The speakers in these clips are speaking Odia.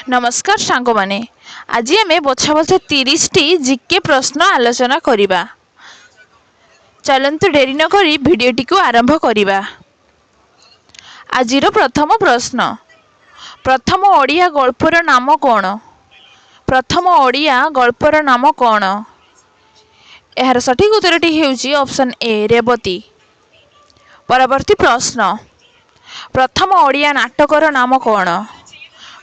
ନମସ୍କାର ସାଙ୍ଗମାନେ, ଆଜି ଆମେ ବଛା ବଛା 30ଟି ଜିକେ ପ୍ରଶ୍ନ ଆଲୋଚନା କରିବା। ଚାଲନ୍ତୁ ଡେରି ନକରି ଭିଡ଼ିଓଟିକୁ ଆରମ୍ଭ କରିବା। ଆଜିର ପ୍ରଥମ ପ୍ରଶ୍ନ, ପ୍ରଥମ ଓଡ଼ିଆ ଗଳ୍ପର ନାମ କ'ଣ? ପ୍ରଥମ ଓଡ଼ିଆ ଗଳ୍ପର ନାମ କ'ଣ? ଏହାର ସଠିକ୍ ଉତ୍ତରଟି ହେଉଛି ଅପସନ୍ ଏ, ରେବତୀ। ପରବର୍ତ୍ତୀ ପ୍ରଶ୍ନ, ପ୍ରଥମ ଓଡ଼ିଆ ନାଟକର ନାମ କ'ଣ?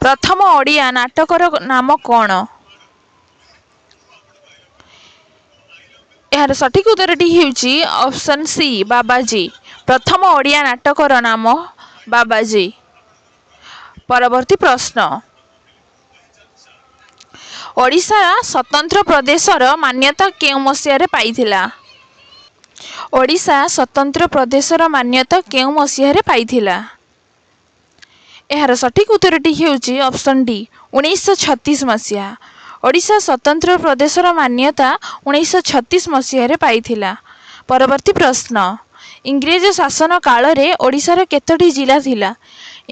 ପ୍ରଥମ ଓଡ଼ିଆ ନାଟକର ନାମ କ'ଣ? ଏହାର ସଠିକ୍ ଉତ୍ତରଟି ହେଉଛି ଅପସନ୍ ସି, ବାବାଜୀ। ପ୍ରଥମ ଓଡ଼ିଆ ନାଟକର ନାମ ବାବାଜୀ। ପରବର୍ତ୍ତୀ ପ୍ରଶ୍ନ, ଓଡ଼ିଶା ସ୍ୱତନ୍ତ୍ର ପ୍ରଦେଶର ମାନ୍ୟତା କେଉଁ ମସିହାରେ ପାଇଥିଲା? ଓଡ଼ିଶା ସ୍ୱତନ୍ତ୍ର ପ୍ରଦେଶର ମାନ୍ୟତା କେଉଁ ମସିହାରେ ପାଇଥିଲା? ଏହାର ସଠିକ୍ ଉତ୍ତରଟି ହେଉଛି ଅପସନ୍ ଡି, 1936 ମସିହା। ଓଡ଼ିଶା ସ୍ୱତନ୍ତ୍ର ପ୍ରଦେଶର ମାନ୍ୟତା 1936 ମସିହାରେ ପାଇଥିଲା। ପରବର୍ତ୍ତୀ ପ୍ରଶ୍ନ, ଇଂରେଜ ଶାସନ କାଳରେ ଓଡ଼ିଶାର କେତୋଟି ଜିଲ୍ଲା ଥିଲା?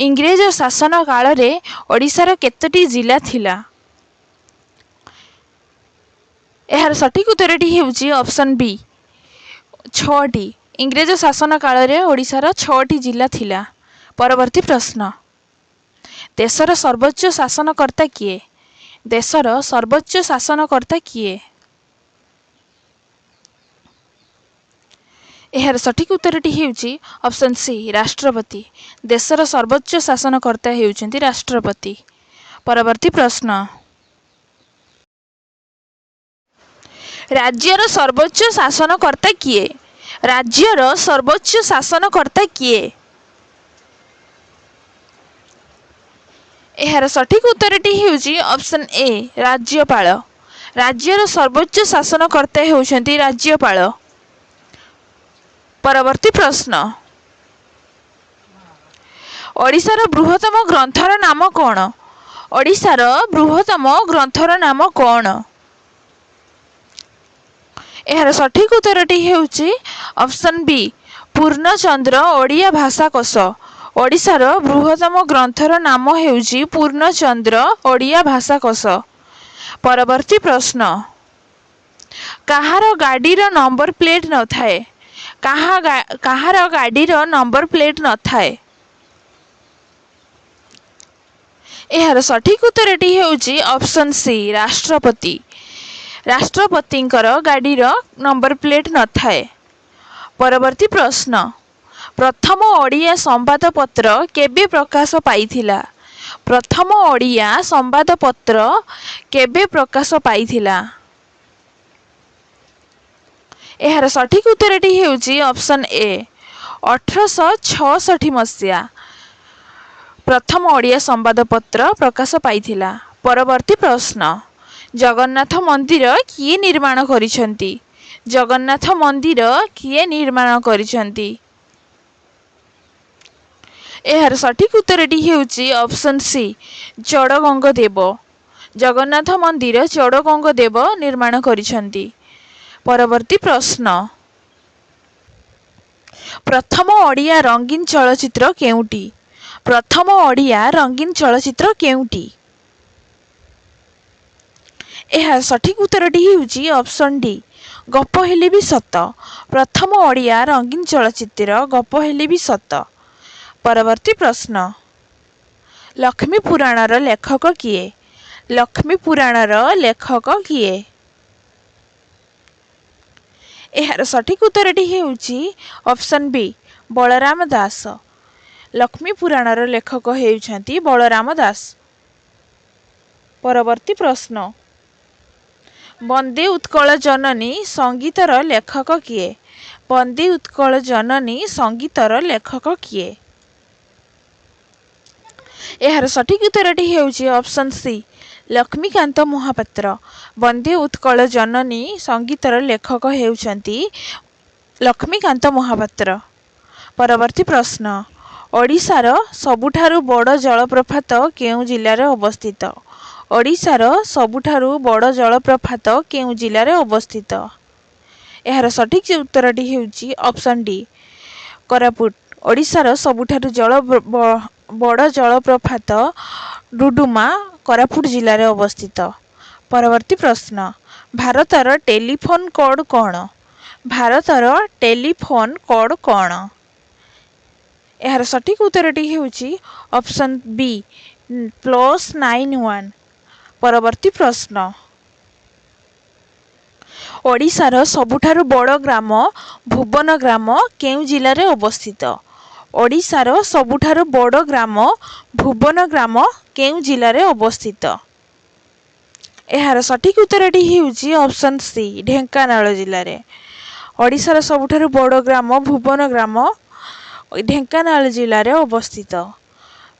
ଇଂରେଜ ଶାସନ କାଳରେ ଓଡ଼ିଶାର କେତୋଟି ଜିଲ୍ଲା ଥିଲା? ଏହାର ସଠିକ୍ ଉତ୍ତରଟି ହେଉଛି ଅପସନ୍ ବି, 6ଟି। ଇଂରେଜ ଶାସନ କାଳରେ ଓଡ଼ିଶାର 6ଟି ଜିଲ୍ଲା ଥିଲା। ପରବର୍ତ୍ତୀ ପ୍ରଶ୍ନ, ଦେଶର ସର୍ବୋଚ୍ଚ ଶାସନକର୍ତ୍ତା କିଏ? ଦେଶର ସର୍ବୋଚ୍ଚ ଶାସନକର୍ତ୍ତା କିଏ? ଏହାର ସଠିକ୍ ଉତ୍ତରଟି ହେଉଛି ଅପସନ୍ ସି, ରାଷ୍ଟ୍ରପତି। ଦେଶର ସର୍ବୋଚ୍ଚ ଶାସନକର୍ତ୍ତା ହେଉଛନ୍ତି ରାଷ୍ଟ୍ରପତି। ପରବର୍ତ୍ତୀ ପ୍ରଶ୍ନ, ରାଜ୍ୟର ସର୍ବୋଚ୍ଚ ଶାସନକର୍ତ୍ତା କିଏ? ରାଜ୍ୟର ସର୍ବୋଚ୍ଚ ଶାସନକର୍ତ୍ତା କିଏ? ଏହାର ସଠିକ୍ ଉତ୍ତରଟି ହେଉଛି ଅପସନ୍ ଏ, ରାଜ୍ୟପାଳ। ରାଜ୍ୟର ସର୍ବୋଚ୍ଚ ଶାସନକର୍ତ୍ତା ହେଉଛନ୍ତି ରାଜ୍ୟପାଳ। ପରବର୍ତ୍ତୀ ପ୍ରଶ୍ନ, ଓଡ଼ିଶାର ବୃହତ୍ତମ ଗ୍ରନ୍ଥର ନାମ କ'ଣ? ଓଡ଼ିଶାର ବୃହତ୍ତମ ଗ୍ରନ୍ଥର ନାମ କ'ଣ? ଏହାର ସଠିକ୍ ଉତ୍ତରଟି ହେଉଛି ଅପସନ୍ ବି, ପୂର୍ଣ୍ଣଚନ୍ଦ୍ର ଓଡ଼ିଆ ଭାଷାକୋଷ। ଓଡ଼ିଶାର ବୃହତ୍ତମ ଗ୍ରନ୍ଥର ନାମ ହେଉଛି ପୂର୍ଣ୍ଣଚନ୍ଦ୍ର ଓଡ଼ିଆ ଭାଷାକୋଷ। ପରବର୍ତ୍ତୀ ପ୍ରଶ୍ନ, କାହାର ଗାଡ଼ିର ନମ୍ବର ପ୍ଲେଟ୍ ନଥାଏ? କାହାର ଗାଡ଼ିର ନମ୍ବର ପ୍ଲେଟ୍ ନଥାଏ? ଏହାର ସଠିକ୍ ଉତ୍ତରଟି ହେଉଛି ଅପସନ୍ ସି, ରାଷ୍ଟ୍ରପତି। ରାଷ୍ଟ୍ରପତିଙ୍କର ଗାଡ଼ିର ନମ୍ବର ପ୍ଲେଟ୍ ନଥାଏ। ପରବର୍ତ୍ତୀ ପ୍ରଶ୍ନ, ପ୍ରଥମ ଓଡ଼ିଆ ସମ୍ବାଦପତ୍ର କେବେ ପ୍ରକାଶ ପାଇଥିଲା? ପ୍ରଥମ ଓଡ଼ିଆ ସମ୍ବାଦପତ୍ର କେବେ ପ୍ରକାଶ ପାଇଥିଲା? ଏହାର ସଠିକ୍ ଉତ୍ତରଟି ହେଉଛି ଅପସନ୍ ଏ, 1866 ମସିହା ପ୍ରଥମ ଓଡ଼ିଆ ସମ୍ବାଦପତ୍ର ପ୍ରକାଶ ପାଇଥିଲା। ପରବର୍ତ୍ତୀ ପ୍ରଶ୍ନ, ଜଗନ୍ନାଥ ମନ୍ଦିର କିଏ ନିର୍ମାଣ କରିଛନ୍ତି? ଜଗନ୍ନାଥ ମନ୍ଦିର କିଏ ନିର୍ମାଣ କରିଛନ୍ତି? ଏହାର ସଠିକ୍ ଉତ୍ତରଟି ହେଉଛି ଅପସନ୍ ସି, ଚୋଡ଼ଗଙ୍ଗ ଦେବ। ଜଗନ୍ନାଥ ମନ୍ଦିର ଚୋଡ଼ଗଙ୍ଗ ଦେବ ନିର୍ମାଣ କରିଛନ୍ତି। ପରବର୍ତ୍ତୀ ପ୍ରଶ୍ନ, ପ୍ରଥମ ଓଡ଼ିଆ ରଙ୍ଗୀନ ଚଳଚ୍ଚିତ୍ର କେଉଁଟି? ପ୍ରଥମ ଓଡ଼ିଆ ରଙ୍ଗୀନ ଚଳଚ୍ଚିତ୍ର କେଉଁଟି? ଏହା ସଠିକ୍ ଉତ୍ତରଟି ହେଉଛି ଅପସନ୍ ଡି, ଗପ ହେଲେ ବି ସତ। ପ୍ରଥମ ଓଡ଼ିଆ ରଙ୍ଗୀନ ଚଳଚ୍ଚିତ୍ର ଗପ ହେଲେ ବି ସତ। ପରବର୍ତ୍ତୀ ପ୍ରଶ୍ନ, ଲକ୍ଷ୍ମୀ ପୁରାଣର ଲେଖକ କିଏ? ଲକ୍ଷ୍ମୀ ପୁରାଣର ଲେଖକ କିଏ? ଏହାର ସଠିକ୍ ଉତ୍ତରଟି ହେଉଛି ଅପସନ୍ ବି, ବଳରାମ ଦାସ। ଲକ୍ଷ୍ମୀ ପୁରାଣର ଲେଖକ ହେଉଛନ୍ତି ବଳରାମ ଦାସ। ପରବର୍ତ୍ତୀ ପ୍ରଶ୍ନ, ବନ୍ଦେ ଉତ୍କଳ ଜନନୀ ସଙ୍ଗୀତର ଲେଖକ କିଏ? ବନ୍ଦେ ଉତ୍କଳ ଜନନୀ ସଙ୍ଗୀତର ଲେଖକ କିଏ? ଏହାର ସଠିକ୍ ଉତ୍ତରଟି ହେଉଛି ଅପସନ୍ ସି, ଲକ୍ଷ୍ମୀକାନ୍ତ ମହାପାତ୍ର। ବନ୍ଦେ ଉତ୍କଳ ଜନନୀ ସଙ୍ଗୀତର ଲେଖକ ହେଉଛନ୍ତି ଲକ୍ଷ୍ମୀକାନ୍ତ ମହାପାତ୍ର। ପରବର୍ତ୍ତୀ ପ୍ରଶ୍ନ, ଓଡ଼ିଶାର ସବୁଠାରୁ ବଡ଼ ଜଳପ୍ରପାତ କେଉଁ ଜିଲ୍ଲାରେ ଅବସ୍ଥିତ? ଓଡ଼ିଶାର ସବୁଠାରୁ ବଡ଼ ଜଳପ୍ରପାତ କେଉଁ ଜିଲ୍ଲାରେ ଅବସ୍ଥିତ? ଏହାର ସଠିକ୍ ଉତ୍ତରଟି ହେଉଛି ଅପସନ୍ ଡି, କୋରାପୁଟ। ଓଡ଼ିଶାର ସବୁଠାରୁ ବଡ଼ ଜଳପ୍ରପାତ ଡୁଡୁମା କୋରାପୁଟ ଜିଲ୍ଲାରେ ଅବସ୍ଥିତ। ପରବର୍ତ୍ତୀ ପ୍ରଶ୍ନ, ଭାରତର ଟେଲିଫୋନ୍ କୋଡ଼୍ କ'ଣ? ଭାରତର ଟେଲିଫୋନ୍ କୋଡ଼୍ କ'ଣ? ଏହାର ସଠିକ୍ ଉତ୍ତରଟି ହେଉଛି ଅପସନ୍ ବି, +91। ପରବର୍ତ୍ତୀ ପ୍ରଶ୍ନ, ଓଡ଼ିଶାର ସବୁଠାରୁ ବଡ଼ ଗ୍ରାମ ଭୁବନ ଗ୍ରାମ କେଉଁ ଜିଲ୍ଲାରେ ଅବସ୍ଥିତ? ଓଡ଼ିଶାର ସବୁଠାରୁ ବଡ଼ ଗ୍ରାମ ଭୁବନ ଗ୍ରାମ କେଉଁ ଜିଲ୍ଲାରେ ଅବସ୍ଥିତ? ଏହାର ସଠିକ୍ ଉତ୍ତରଟି ହେଉଛି ଅପସନ୍ ସି, ଢେଙ୍କାନାଳ ଜିଲ୍ଲାରେ। ଓଡ଼ିଶାର ସବୁଠାରୁ ବଡ଼ ଗ୍ରାମ ଭୁବନ ଗ୍ରାମ ଢେଙ୍କାନାଳ ଜିଲ୍ଲାରେ ଅବସ୍ଥିତ।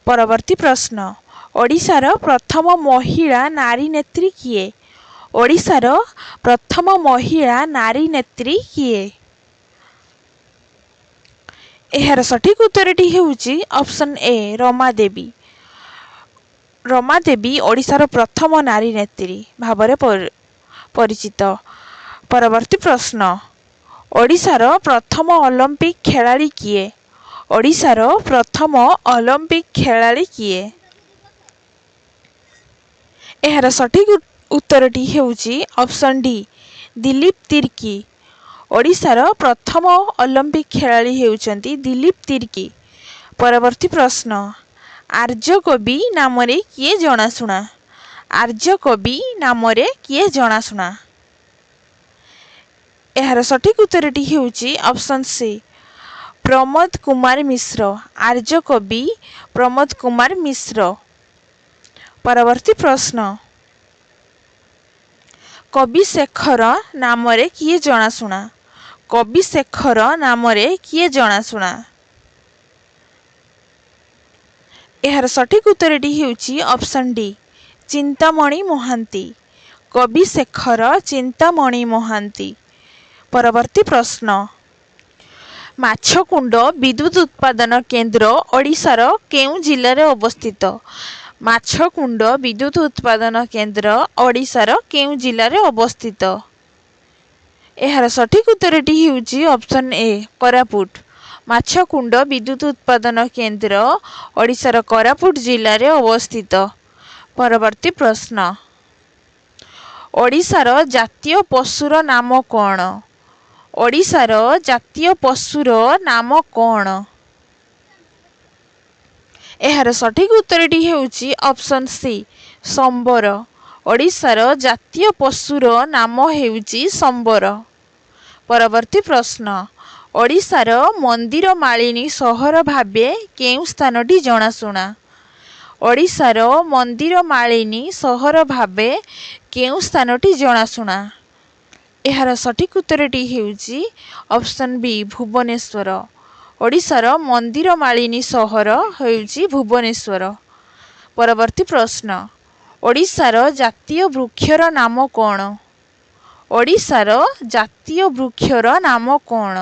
ପରବର୍ତ୍ତୀ ପ୍ରଶ୍ନ, ଓଡ଼ିଶାର ପ୍ରଥମ ମହିଳା ନାରୀ ନେତ୍ରୀ କିଏ? ଓଡ଼ିଶାର ପ୍ରଥମ ମହିଳା ନାରୀ ନେତ୍ରୀ କିଏ? ଏହାର ସଠିକ୍ ଉତ୍ତରଟି ହେଉଛି ଅପସନ୍ ଏ, ରମା ଦେବୀ। ରମା ଦେବୀ ଓଡ଼ିଶାର ପ୍ରଥମ ନାରୀ ନେତ୍ରୀ ଭାବରେ ପରିଚିତ। ପରବର୍ତ୍ତୀ ପ୍ରଶ୍ନ, ଓଡ଼ିଶାର ପ୍ରଥମ ଅଲିମ୍ପିକ୍ ଖେଳାଳି କିଏ? ଓଡ଼ିଶାର ପ୍ରଥମ ଅଲିମ୍ପିକ୍ ଖେଳାଳି କିଏ? ଏହାର ସଠିକ୍ ଉତ୍ତରଟି ହେଉଛି ଅପସନ୍ ଡି, ଦିଲୀପ ତିର୍କୀ। ଓଡ଼ିଶାର ପ୍ରଥମ ଅଲିମ୍ପିକ୍ ଖେଳାଳି ହେଉଛନ୍ତି ଦିଲୀପ ତିର୍କୀ। ପରବର୍ତ୍ତୀ ପ୍ରଶ୍ନ, ଆର୍ଯ୍ୟକବି ନାମରେ କିଏ ଜଣାଶୁଣା? ଆର୍ଯ୍ୟକବି ନାମରେ କିଏ ଜଣାଶୁଣା? ଏହାର ସଠିକ୍ ଉତ୍ତରଟି ହେଉଛି ଅପସନ୍ ସି, ପ୍ରମୋଦ କୁମାର ମିଶ୍ର। ଆର୍ଯ୍ୟକବି ପ୍ରମୋଦ କୁମାର ମିଶ୍ର। ପରବର୍ତ୍ତୀ ପ୍ରଶ୍ନ, କବିଶେଖର ନାମରେ କିଏ ଜଣାଶୁଣା? କବିଶେଖର ନାମରେ କିଏ ଜଣାଶୁଣା? ଏହାର ସଠିକ୍ ଉତ୍ତରଟି ହେଉଛି ଅପସନ୍ ଡି, ଚିନ୍ତାମଣି ମହାନ୍ତି। କବିଶେଖର ଚିନ୍ତାମଣି ମହାନ୍ତି। ପରବର୍ତ୍ତୀ ପ୍ରଶ୍ନ, ମାଛକୁଣ୍ଡ ବିଦ୍ୟୁତ୍ ଉତ୍ପାଦନ କେନ୍ଦ୍ର ଓଡ଼ିଶାର କେଉଁ ଜିଲ୍ଲାରେ ଅବସ୍ଥିତ? ମାଛକୁଣ୍ଡ ବିଦ୍ୟୁତ୍ ଉତ୍ପାଦନ କେନ୍ଦ୍ର ଓଡ଼ିଶାର କେଉଁ ଜିଲ୍ଲାରେ ଅବସ୍ଥିତ? ଏହାର ସଠିକ୍ ଉତ୍ତରଟି ହେଉଛି ଅପସନ୍ ଏ, କୋରାପୁଟ। ମାଛକୁଣ୍ଡ ବିଦ୍ୟୁତ୍ ଉତ୍ପାଦନ କେନ୍ଦ୍ର ଓଡ଼ିଶାର କୋରାପୁଟ ଜିଲ୍ଲାରେ ଅବସ୍ଥିତ। ପରବର୍ତ୍ତୀ ପ୍ରଶ୍ନ, ଓଡ଼ିଶାର ଜାତୀୟ ପଶୁର ନାମ କ'ଣ? ଓଡ଼ିଶାର ଜାତୀୟ ପଶୁର ନାମ କ'ଣ? ଏହାର ସଠିକ୍ ଉତ୍ତରଟି ହେଉଛି ଅପସନ୍ ସି, ସମ୍ବର। ଓଡ଼ିଶାର ଜାତୀୟ ପଶୁର ନାମ ହେଉଛି ସମ୍ବର। ପରବର୍ତ୍ତୀ ପ୍ରଶ୍ନ, ଓଡ଼ିଶାର ମନ୍ଦିର ମାଳିନୀ ସହର ଭାବେ କେଉଁ ସ୍ଥାନଟି ଜଣାଶୁଣା? ଓଡ଼ିଶାର ମନ୍ଦିର ମାଳିନୀ ସହର ଭାବେ କେଉଁ ସ୍ଥାନଟି ଜଣାଶୁଣା? ଏହାର ସଠିକ୍ ଉତ୍ତରଟି ହେଉଛି ଅପସନ୍ ବି, ଭୁବନେଶ୍ୱର। ଓଡ଼ିଶାର ମନ୍ଦିର ମାଳିନୀ ସହର ହେଉଛି ଭୁବନେଶ୍ୱର। ପରବର୍ତ୍ତୀ ପ୍ରଶ୍ନ, ଓଡ଼ିଶାର ଜାତୀୟ ବୃକ୍ଷର ନାମ କ'ଣ? ଓଡ଼ିଶାର ଜାତୀୟ ବୃକ୍ଷର ନାମ କ'ଣ?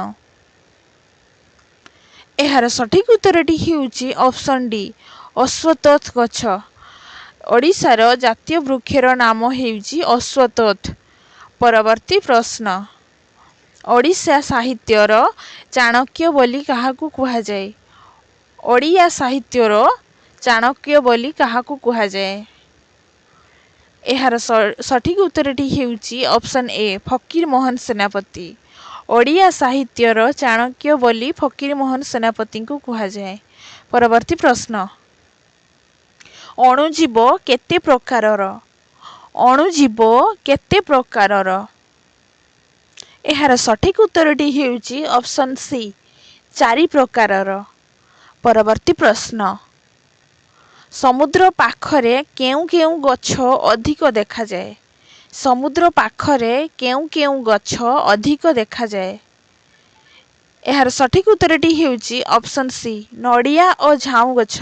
ଏହାର ସଠିକ୍ ଉତ୍ତରଟି ହେଉଛି ଅପସନ୍ ଡି, ଅଶ୍ୱତ୍ଥ ଗଛ। ଓଡ଼ିଶାର ଜାତୀୟ ବୃକ୍ଷର ନାମ ହେଉଛି ଅଶ୍ୱତ୍ଥ। ପରବର୍ତ୍ତୀ ପ୍ରଶ୍ନ, ଓଡ଼ିଶା ସାହିତ୍ୟର ଚାଣକ୍ୟ ବୋଲି କାହାକୁ କୁହାଯାଏ? ଓଡ଼ିଆ ସାହିତ୍ୟର ଚାଣକ୍ୟ ବୋଲି କାହାକୁ କୁହାଯାଏ? ଏହାର ସଠିକ୍ ଉତ୍ତରଟି ହେଉଛି ଅପସନ୍ ଏ, ଫକୀର ମୋହନ ସେନାପତି। ଓଡ଼ିଆ ସାହିତ୍ୟର ଚାଣକ୍ୟ ବୋଲି ଫକୀର ମୋହନ ସେନାପତିଙ୍କୁ କୁହାଯାଏ। ପରବର୍ତ୍ତୀ ପ୍ରଶ୍ନ, ଅଣୁଜୀବ କେତେ ପ୍ରକାରର? ଅଣୁଜୀବ କେତେ ପ୍ରକାରର? ଏହାର ସଠିକ୍ ଉତ୍ତରଟି ହେଉଛି ଅପସନ୍ ସି, 4 ପ୍ରକାରର। ପରବର୍ତ୍ତୀ ପ୍ରଶ୍ନ, ସମୁଦ୍ର ପାଖରେ କେଉଁ କେଉଁ ଗଛ ଅଧିକ ଦେଖାଯାଏ? ସମୁଦ୍ର ପାଖରେ କେଉଁ କେଉଁ ଗଛ ଅଧିକ ଦେଖାଯାଏ? ଏହାର ସଠିକ୍ ଉତ୍ତରଟି ହେଉଛି ଅପସନ୍ ସି, ନଡ଼ିଆ ଓ ଝାଉଁ ଗଛ।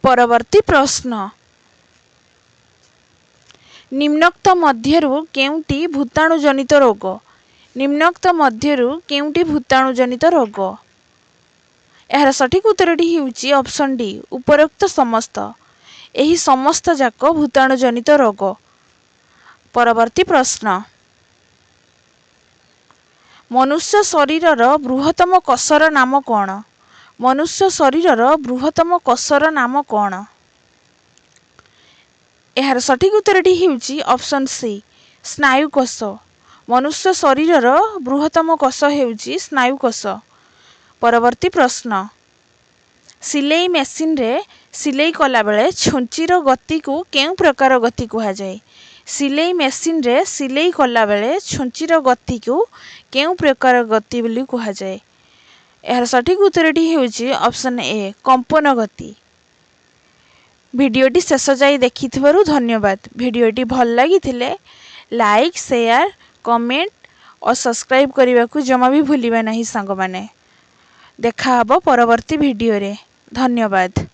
ପରବର୍ତ୍ତୀ ପ୍ରଶ୍ନ, ନିମ୍ନୋକ୍ତ ମଧ୍ୟରୁ କେଉଁଟି ଭୂତାଣୁଜନିତ ରୋଗ? ନିମ୍ନୋକ୍ତ ମଧ୍ୟରୁ କେଉଁଟି ଭୂତାଣୁଜନିତ ରୋଗ? ଏହାର ସଠିକ୍ ଉତ୍ତରଟି ହେଉଛି ଅପସନ୍ ଡି, ଉପରୋକ୍ତ ସମସ୍ତ। ଏହି ସମସ୍ତ ଯାକ ଭୂତାଣୁଜନିତ ରୋଗ। ପରବର୍ତ୍ତୀ ପ୍ରଶ୍ନ, ମନୁଷ୍ୟ ଶରୀରର ବୃହତ୍ତମ କୋଷର ନାମ କ'ଣ? ମନୁଷ୍ୟ ଶରୀରର ବୃହତ୍ତମ କୋଷର ନାମ କ'ଣ? ଏହାର ସଠିକ୍ ଉତ୍ତରଟି ହେଉଛି ଅପସନ୍ ସି, ସ୍ନାୟୁକୋଷ। ମନୁଷ୍ୟ ଶରୀରର ବୃହତ୍ତମ କୋଷ ହେଉଛି ସ୍ନାୟୁକୋଷ। ପରବର୍ତ୍ତୀ ପ୍ରଶ୍ନ, ସିଲେଇ ମେସିନରେ ସିଲେଇ କଲାବେଳେ ଛୁଞ୍ଚିର ଗତିକୁ କେଉଁ ପ୍ରକାର ଗତି କୁହାଯାଏ? ସିଲେଇ ମେସିନରେ ସିଲେଇ କଲାବେଳେ ଛୁଞ୍ଚିର ଗତିକୁ କେଉଁ ପ୍ରକାର ଗତି ବୋଲି କୁହାଯାଏ? ଏହାର ସଠିକ୍ ଉତ୍ତରଟି ହେଉଛି ଅପସନ୍ ଏ, କମ୍ପନ ଗତି। ଭିଡ଼ିଓଟି ଶେଷ ଯାଇ ଦେଖିଥିବାରୁ ଧନ୍ୟବାଦ। ଭିଡ଼ିଓଟି ଭଲ ଲାଗିଥିଲେ ଲାଇକ୍, ସେୟାର, କମେଣ୍ଟ ଓ ସବସ୍କ୍ରାଇବ୍ କରିବାକୁ ଜମା ବି ଭୁଲିବେ ନାହିଁ ସାଙ୍ଗମାନେ। ଦେଖା ହେବ ପରବର୍ତ୍ତୀ ଭିଡ଼ିଓରେ। ଧନ୍ୟବାଦ।